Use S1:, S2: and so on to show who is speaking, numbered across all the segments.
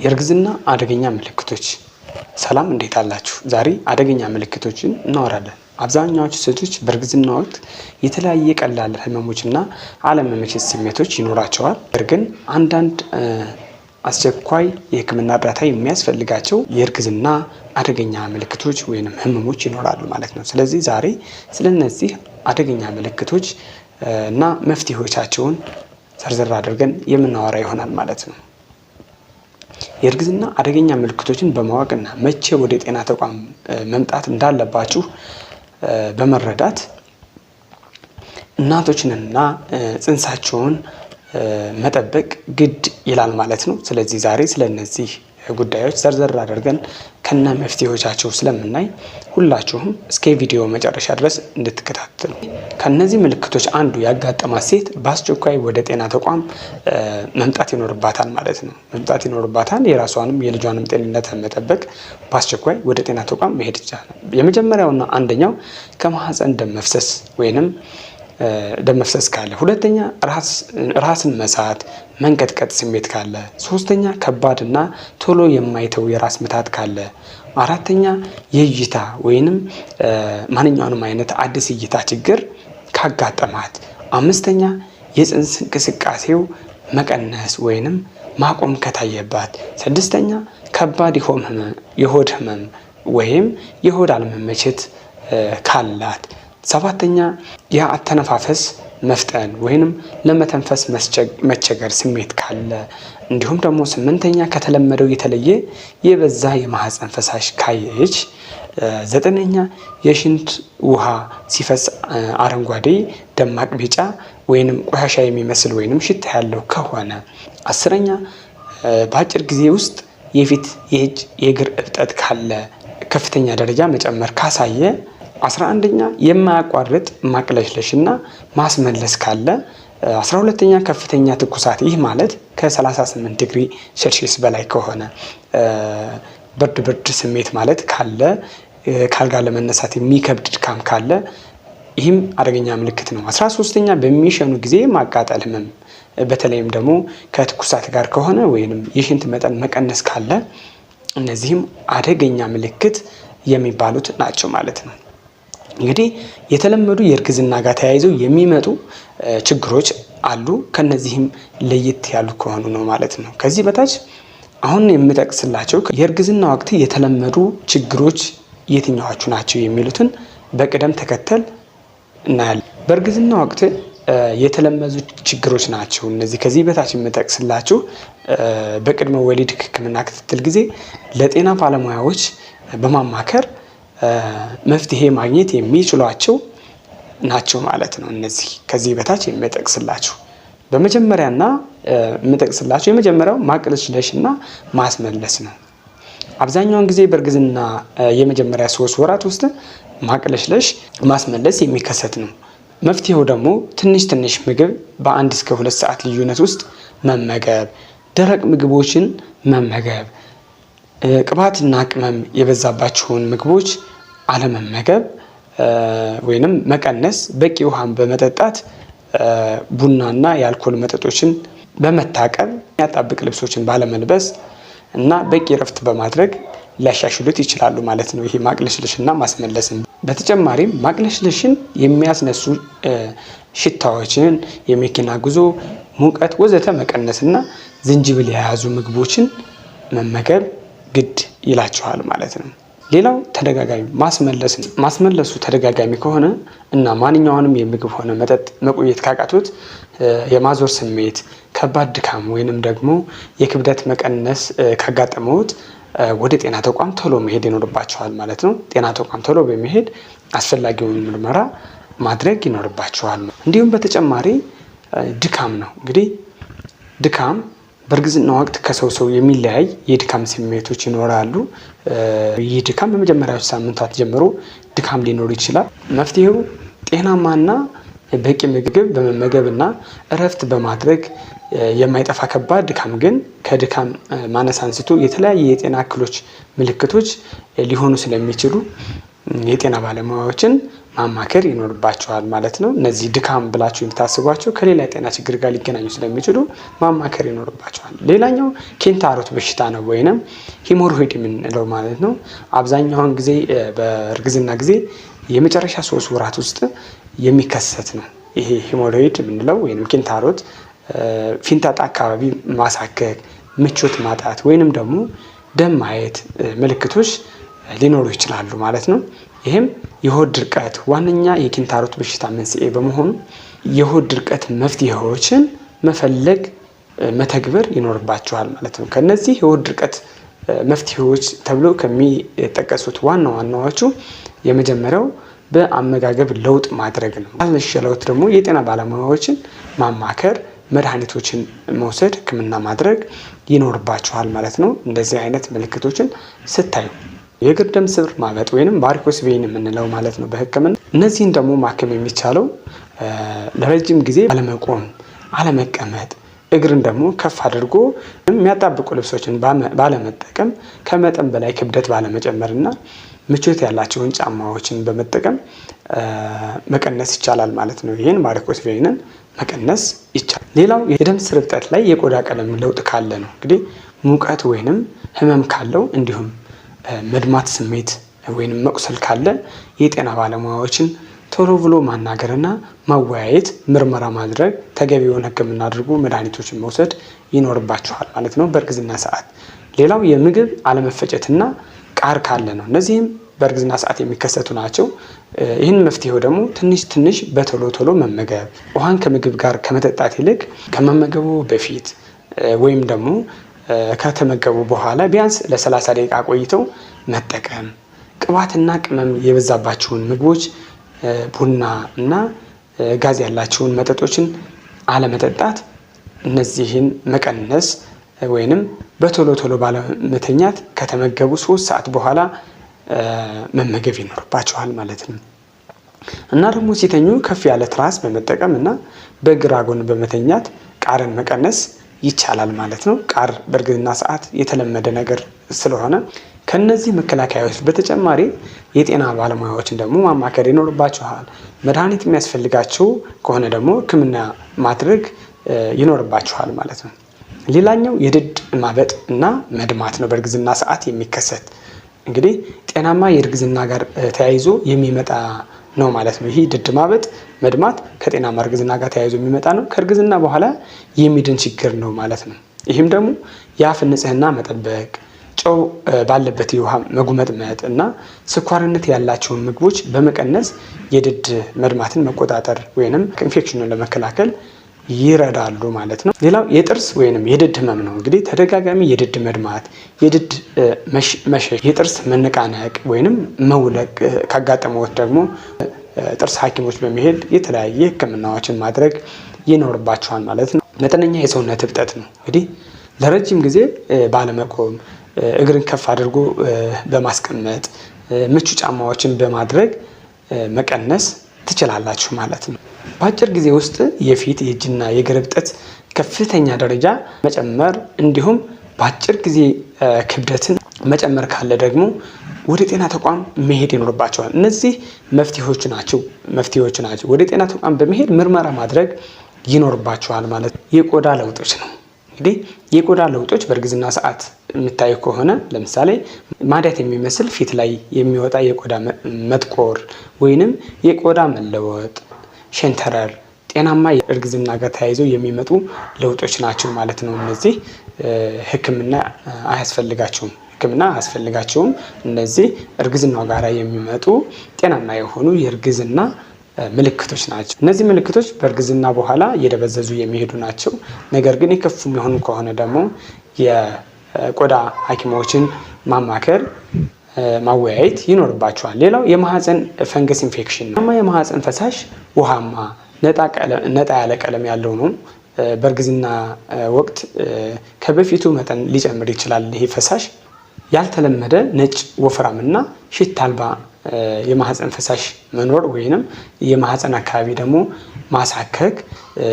S1: የእርግዝና አደገኛ ምልክቶች። ሰላም፣ እንዴት አላችሁ? ዛሬ አደገኛ ምልክቶችን እናወራለን። አብዛኛዎቹ ሴቶች በእርግዝና ወቅት የተለያየ ቀላል ህመሞችና አለመመቸት ስሜቶች ይኖራቸዋል። ነገር ግን አንዳንድ አስቸኳይ የሕክምና እርዳታ የሚያስፈልጋቸው የእርግዝና አደገኛ ምልክቶች ወይም ህመሞች ይኖራሉ ማለት ነው። ስለዚህ ዛሬ ስለነዚህ አደገኛ ምልክቶች እና መፍትሄዎቻቸውን ዘርዘር አድርገን የምናወራ ይሆናል ማለት ነው። የእርግዝና አደገኛ ምልክቶችን በማወቅና መቼ ወደ ጤና ተቋም መምጣት እንዳለባችሁ በመረዳት እናቶችንና ጽንሳቸውን መጠበቅ ግድ ይላል ማለት ነው። ስለዚህ ዛሬ ስለነዚህ ጉዳዮች ዘርዘር አድርገን ከነ መፍትሄዎቻቸው ስለምናይ ሁላችሁም እስከ ቪዲዮ መጨረሻ ድረስ እንድትከታተሉ። ከነዚህ ምልክቶች አንዱ ያጋጠማት ሴት በአስቸኳይ ወደ ጤና ተቋም መምጣት ይኖርባታል ማለት ነው። መምጣት ይኖርባታል። የራሷንም የልጇንም ጤንነት መጠበቅ በአስቸኳይ ወደ ጤና ተቋም መሄድ ይቻላል። የመጀመሪያውና አንደኛው ከማህፀን ደም መፍሰስ ወይንም ደም መፍሰስ ካለ፣ ሁለተኛ ራስን መሳት፣ መንቀጥቀጥ ስሜት ካለ፣ ሶስተኛ ከባድና ቶሎ የማይተው የራስ ምታት ካለ፣ አራተኛ የእይታ ወይንም ማንኛውንም አይነት አዲስ እይታ ችግር ካጋጠማት፣ አምስተኛ የፅንስ እንቅስቃሴው መቀነስ ወይንም ማቆም ከታየባት፣ ስድስተኛ ከባድ የሆድ ህመም ወይም የሆድ አለመመቸት ካላት፣ ሰባተኛ የአተነፋፈስ መፍጠን ወይንም ለመተንፈስ መቸገር ስሜት ካለ፣ እንዲሁም ደግሞ ስምንተኛ ከተለመደው የተለየ የበዛ የማህፀን ፈሳሽ ካየች፣ ዘጠነኛ የሽንት ውሃ ሲፈስ አረንጓዴ፣ ደማቅ ቢጫ ወይንም ቆሻሻ የሚመስል ወይንም ሽታ ያለው ከሆነ፣ 10ኛ በአጭር ጊዜ ውስጥ የፊት፣ የእጅ፣ የእግር እብጠት ካለ፣ ከፍተኛ ደረጃ መጨመር ካሳየ፣ 11ኛ የማያቋርጥ ማቅለሽለሽ እና ማስመለስ ካለ፣ 12ኛ ከፍተኛ ትኩሳት፣ ይህ ማለት ከ38 ዲግሪ ሴልሺየስ በላይ ከሆነ፣ ብርድ ብርድ ስሜት ማለት ካለ፣ ካልጋ ለመነሳት የሚከብድ ድካም ካለ ይህም አደገኛ ምልክት ነው። 13ኛ በሚሸኑ ጊዜ ማቃጠል ህመም፣ በተለይም ደግሞ ከትኩሳት ጋር ከሆነ ወይንም የሽንት መጠን መቀነስ ካለ እነዚህም አደገኛ ምልክት የሚባሉት ናቸው ማለት ነው። እንግዲህ የተለመዱ የእርግዝና ጋር ተያይዘው የሚመጡ ችግሮች አሉ። ከነዚህም ለየት ያሉ ከሆኑ ነው ማለት ነው። ከዚህ በታች አሁን የምጠቅስላቸው የእርግዝና ወቅት የተለመዱ ችግሮች የትኛዎቹ ናቸው የሚሉትን በቅደም ተከተል እናያለን። በእርግዝና ወቅት የተለመዱ ችግሮች ናቸው እነዚህ ከዚህ በታች የምጠቅስላችሁ። በቅድመ ወሊድ ሕክምና ክትትል ጊዜ ለጤና ባለሙያዎች በማማከር መፍትሄ ማግኘት የሚችሏቸው ናቸው ማለት ነው። እነዚህ ከዚህ በታች የምጠቅስላችሁ በመጀመሪያና የምጠቅስላችሁ የመጀመሪያው ማቅለሽለሽና ማስመለስ ነው። አብዛኛውን ጊዜ በእርግዝና የመጀመሪያ 3 ወራት ውስጥ ማቅለሽለሽ፣ ማስመለስ የሚከሰት ነው። መፍትሄው ደግሞ ትንሽ ትንሽ ምግብ በ1 እስከ 2 ሰዓት ልዩነት ውስጥ መመገብ፣ ደረቅ ምግቦችን መመገብ፣ ቅባትና ቅመም የበዛባቸውን ምግቦች አለመመገብ ወይንም መቀነስ፣ በቂ ውሃን በመጠጣት፣ ቡናና የአልኮል መጠጦችን በመታቀብ፣ የሚያጣብቅ ልብሶችን ባለመልበስ እና በቂ እረፍት በማድረግ ሊያሻሽሉት ይችላሉ ማለት ነው። ይሄ ማቅለሽለሽና ማስመለስን። በተጨማሪም ማቅለሽለሽን የሚያስነሱ ሽታዎችን፣ የመኪና ጉዞ፣ ሙቀት ወዘተ መቀነስና ዝንጅብል የያዙ ምግቦችን መመገብ ግድ ይላቸዋል ማለት ነው። ሌላው ተደጋጋሚ ማስመለስ ነው። ማስመለሱ ተደጋጋሚ ከሆነ እና ማንኛውንም የምግብ ሆነ መጠጥ መቆየት ካቃቶት፣ የማዞር ስሜት፣ ከባድ ድካም ወይንም ደግሞ የክብደት መቀነስ ካጋጠመዎት ወደ ጤና ተቋም ቶሎ መሄድ ይኖርባቸዋል ማለት ነው። ጤና ተቋም ቶሎ በመሄድ አስፈላጊውን ምርመራ ማድረግ ይኖርባቸዋል። እንዲሁም በተጨማሪ ድካም ነው። እንግዲህ ድካም በእርግዝና ወቅት ከሰው ሰው የሚለያይ የድካም ስሜቶች ይኖራሉ። ይህ ድካም በመጀመሪያዎቹ ሳምንታት ጀምሮ ድካም ሊኖር ይችላል። መፍትሄው ጤናማና በቂ ምግብ በመመገብና እረፍት በማድረግ የማይጠፋ ከባድ ድካም ግን ከድካም ማነስ አንስቶ የተለያየ የጤና እክሎች ምልክቶች ሊሆኑ ስለሚችሉ የጤና ባለሙያዎችን ማማከር ይኖርባቸዋል ማለት ነው። እነዚህ ድካም ብላችሁ የምታስቧቸው ከሌላ የጤና ችግር ጋር ሊገናኙ ስለሚችሉ ማማከር ይኖርባቸዋል። ሌላኛው ኪንታሮት በሽታ ነው ወይንም hemorrhoid የምንለው ማለት ነው። አብዛኛውን ጊዜ በእርግዝና ጊዜ የመጨረሻ 3 ወራት ውስጥ የሚከሰት ነው። ይሄ hemorrhoid የምንለው ወይንም ኪንታሮት ፊንጢጣ አካባቢ ማሳከክ፣ ምቾት ማጣት ወይንም ደግሞ ደም ማየት ምልክቶች ሊኖሩ ይችላሉ ማለት ነው። ይህም የሆድ ድርቀት ዋነኛ የኪንታሮት በሽታ መንስኤ በመሆኑ የሆድ ድርቀት መፍትሄዎችን መፈለግ፣ መተግበር ይኖርባቸዋል ማለት ነው። ከነዚህ የሆድ ድርቀት መፍትሄዎች ተብሎ ከሚጠቀሱት ዋና ዋናዎቹ የመጀመሪያው በአመጋገብ ለውጥ ማድረግ ነው። ካልተሻለዎት ደግሞ የጤና ባለሙያዎችን ማማከር፣ መድኃኒቶችን መውሰድ፣ ሕክምና ማድረግ ይኖርባችኋል ማለት ነው። እንደዚህ አይነት ምልክቶችን ስታዩ የእግር ደም ስር ማበጥ ወይንም varicose vein የምንለው ማለት ነው በሕክምና። እነዚህን ደግሞ ማከም የሚቻለው ለረጅም ጊዜ አለመቆም፣ አለመቀመጥ፣ እግርን ደግሞ ከፍ አድርጎ የሚያጣብቁ ልብሶችን ባለመጠቀም፣ ከመጠን በላይ ክብደት ባለመጨመር እና ምቾት ያላቸውን ጫማዎችን በመጠቀም መቀነስ ይቻላል ማለት ነው። ይህን varicose vein ን መቀነስ ይቻላል። ሌላው የደም ስር እብጠት ላይ የቆዳ ቀለም ለውጥ ካለ ነው። እንግዲህ ሙቀት ወይንም ህመም ካለው እንዲሁም መድማት ስሜት ወይንም መቁሰል ካለ የጤና ባለሙያዎችን ቶሎ ብሎ ማናገርና ማወያየት፣ ምርመራ ማድረግ፣ ተገቢውን ሕክምና አድርጎ መድኃኒቶችን መውሰድ ይኖርባችኋል ማለት ነው በእርግዝና ሰዓት። ሌላው የምግብ አለመፈጨትና ቃር ካለ ነው። እነዚህም በእርግዝና ሰዓት የሚከሰቱ ናቸው። ይህን መፍትሄው ደግሞ ትንሽ ትንሽ በቶሎ ቶሎ መመገብ፣ ውሃን ከምግብ ጋር ከመጠጣት ይልቅ ከመመገቡ በፊት ወይም ደግሞ ከተመገቡ በኋላ ቢያንስ ለ30 ደቂቃ ቆይተው መጠቀም፣ ቅባትና ቅመም የበዛባቸውን ምግቦች፣ ቡና እና ጋዝ ያላቸውን መጠጦችን አለመጠጣት፣ እነዚህን መቀነስ ወይንም በቶሎ ቶሎ ባለመተኛት ከተመገቡ 3 ሰዓት በኋላ መመገብ ይኖርባቸዋል ማለት ነው። እና ደግሞ ሲተኙ ከፍ ያለ ትራስ በመጠቀም እና በግራ ጎን በመተኛት ቃርን መቀነስ ይቻላል ማለት ነው። ቃር በእርግዝና ሰዓት የተለመደ ነገር ስለሆነ ከነዚህ መከላከያዎች በተጨማሪ የጤና ባለሙያዎችን ደግሞ ማማከር ይኖርባችኋል። መድኃኒት የሚያስፈልጋቸው ከሆነ ደግሞ ሕክምና ማድረግ ይኖርባችኋል ማለት ነው። ሌላኛው የድድ ማበጥ እና መድማት ነው በእርግዝና ሰዓት የሚከሰት። እንግዲህ ጤናማ የእርግዝና ጋር ተያይዞ የሚመጣ ነው ማለት ነው። ይህ ድድ ማበጥ መድማት ከጤናማ እርግዝና ጋር ተያይዞ የሚመጣ ነው። ከእርግዝና በኋላ የሚድን ችግር ነው ማለት ነው። ይህም ደግሞ የአፍ ንጽህና መጠበቅ፣ ጨው ባለበት የውሃ መጉመጥመጥ እና ስኳርነት ያላቸውን ምግቦች በመቀነስ የድድ መድማትን መቆጣጠር ወይንም ኢንፌክሽኑን ለመከላከል ይረዳሉ ማለት ነው። ሌላው የጥርስ ወይንም የድድ ህመም ነው። እንግዲህ ተደጋጋሚ የድድ መድማት፣ የድድ መሸሽ፣ የጥርስ መነቃነቅ ወይንም መውለቅ ካጋጠመዎት ደግሞ ጥርስ ሐኪሞች በመሄድ የተለያየ ህክምናዎችን ማድረግ ይኖርባቸዋል ማለት ነው። መጠነኛ የሰውነት እብጠት ነው። እንግዲህ ለረጅም ጊዜ ባለመቆም፣ እግርን ከፍ አድርጎ በማስቀመጥ፣ ምቹ ጫማዎችን በማድረግ መቀነስ ትችላላችሁ ማለት ነው። በአጭር ጊዜ ውስጥ የፊት፣ የእጅና የእግር እብጠት ከፍተኛ ደረጃ መጨመር እንዲሁም በአጭር ጊዜ ክብደትን መጨመር ካለ ደግሞ ወደ ጤና ተቋም መሄድ ይኖርባቸዋል። እነዚህ መፍትሄዎች ናቸው። ወደ ጤና ተቋም በመሄድ ምርመራ ማድረግ ይኖርባቸዋል ማለት ነው። የቆዳ ለውጦች ነው። እንግዲህ የቆዳ ለውጦች በእርግዝና ሰዓት የሚታዩ ከሆነ ለምሳሌ ማዲያት የሚመስል ፊት ላይ የሚወጣ የቆዳ መጥቆር ወይንም የቆዳ መለወጥ፣ ሸንተረር ጤናማ የእርግዝና ጋር ተያይዘው የሚመጡ ለውጦች ናቸው ማለት ነው። እነዚህ ሕክምና አያስፈልጋቸውም። ሕክምና አያስፈልጋቸውም። እነዚህ እርግዝናው ጋር የሚመጡ ጤናማ የሆኑ የእርግዝና ምልክቶች ናቸው። እነዚህ ምልክቶች በእርግዝና በኋላ እየደበዘዙ የሚሄዱ ናቸው። ነገር ግን የከፉ የሚሆኑ ከሆነ ደግሞ የቆዳ ሐኪሞችን ማማከር፣ ማወያየት ይኖርባቸዋል። ሌላው የማህፀን ፈንገስ ኢንፌክሽን ነው። የማህፀን ፈሳሽ ውሃማ ነጣ ያለ ቀለም ያለው ነው። በእርግዝና ወቅት ከበፊቱ መጠን ሊጨምር ይችላል። ይሄ ፈሳሽ ያልተለመደ ነጭ፣ ወፍራምና ሽታ አልባ የማህፀን ፈሳሽ መኖር ወይንም የማህፀን አካባቢ ደግሞ ማሳከክ፣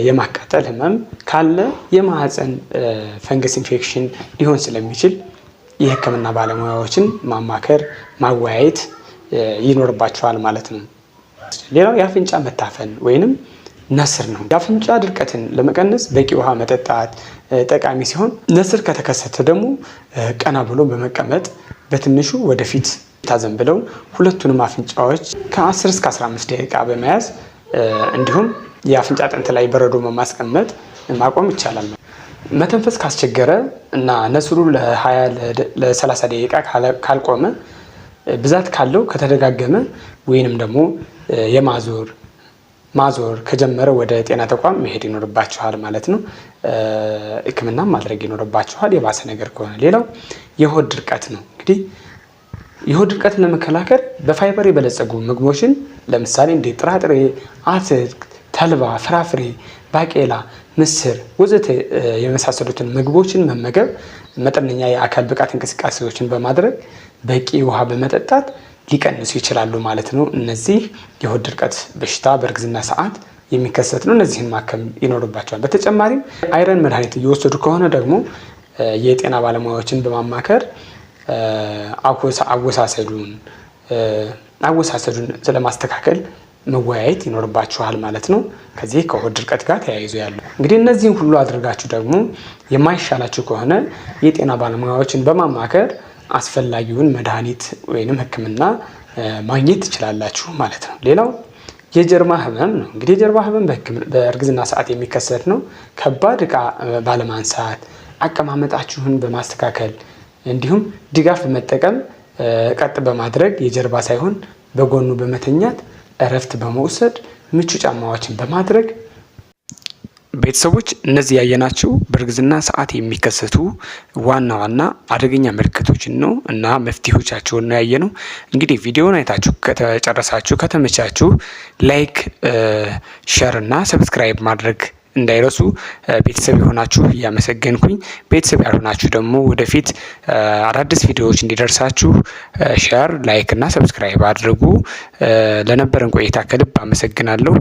S1: የማቃጠል ህመም ካለ የማህፀን ፈንገስ ኢንፌክሽን ሊሆን ስለሚችል የህክምና ባለሙያዎችን ማማከር፣ ማወያየት ይኖርባቸዋል ማለት ነው። ሌላው የአፍንጫ መታፈን ወይንም ነስር ነው። የአፍንጫ ድርቀትን ለመቀነስ በቂ ውሃ መጠጣት ጠቃሚ ሲሆን ነስር ከተከሰተ ደግሞ ቀና ብሎ በመቀመጥ በትንሹ ወደፊት ታዘንብለው ሁለቱንም አፍንጫዎች ከ10 እስከ 15 ደቂቃ በመያዝ እንዲሁም የአፍንጫ አጥንት ላይ በረዶ በማስቀመጥ ማቆም ይቻላል። መተንፈስ ካስቸገረ እና ነስሩ ለ20 ለ30 ደቂቃ ካልቆመ፣ ብዛት ካለው፣ ከተደጋገመ ወይንም ደግሞ የማዞር ማዞር ከጀመረ ወደ ጤና ተቋም መሄድ ይኖርባችኋል ማለት ነው። ሕክምናም ማድረግ ይኖርባችኋል የባሰ ነገር ከሆነ። ሌላው የሆድ ድርቀት ነው። እንግዲህ የሆድ ድርቀትን ለመከላከል በፋይበር የበለጸጉ ምግቦችን ለምሳሌ እንደ ጥራጥሬ፣ አትክልት፣ ተልባ፣ ፍራፍሬ፣ ባቄላ፣ ምስር ወዘተ የመሳሰሉትን ምግቦችን መመገብ፣ መጠነኛ የአካል ብቃት እንቅስቃሴዎችን በማድረግ፣ በቂ ውሃ በመጠጣት ሊቀንሱ ይችላሉ ማለት ነው። እነዚህ የሆድ ድርቀት በሽታ በእርግዝና ሰዓት የሚከሰት ነው። እነዚህን ማከም ይኖርባቸዋል። በተጨማሪም iron መድኃኒት እየወሰዱ ከሆነ ደግሞ የጤና ባለሙያዎችን በማማከር አወሳሰዱን ስለማስተካከል መወያየት ይኖርባችኋል ማለት ነው። ከዚህ ከሆድ ድርቀት ጋር ተያይዞ ያለው እንግዲህ እነዚህን ሁሉ አድርጋችሁ ደግሞ የማይሻላችሁ ከሆነ የጤና ባለሙያዎችን በማማከር አስፈላጊውን መድኃኒት ወይንም ሕክምና ማግኘት ትችላላችሁ ማለት ነው። ሌላው የጀርባ ህመም ነው። እንግዲህ የጀርባ ህመም በእርግዝና ሰዓት የሚከሰት ነው። ከባድ እቃ ባለማንሳት፣ አቀማመጣችሁን በማስተካከል እንዲሁም ድጋፍ በመጠቀም ቀጥ በማድረግ፣ የጀርባ ሳይሆን በጎኑ በመተኛት፣ እረፍት በመውሰድ፣ ምቹ ጫማዎችን በማድረግ። ቤተሰቦች፣ እነዚህ ያየናቸው በእርግዝና ሰዓት የሚከሰቱ ዋና ዋና አደገኛ ምልክቶችን ነው እና መፍትሄዎቻቸውን ነው ያየነው። እንግዲህ ቪዲዮውን አይታችሁ ከጨረሳችሁ ከተመቻችሁ like፣ share እና subscribe ማድረግ እንዳይረሱ። ቤተሰብ የሆናችሁ እያመሰገንኩኝ፣ ቤተሰብ ያልሆናችሁ ደግሞ ወደፊት አዳዲስ ቪዲዮዎች እንዲደርሳችሁ share፣ like እና subscribe አድርጉ። ለነበረን ቆይታ ከልብ አመሰግናለሁ።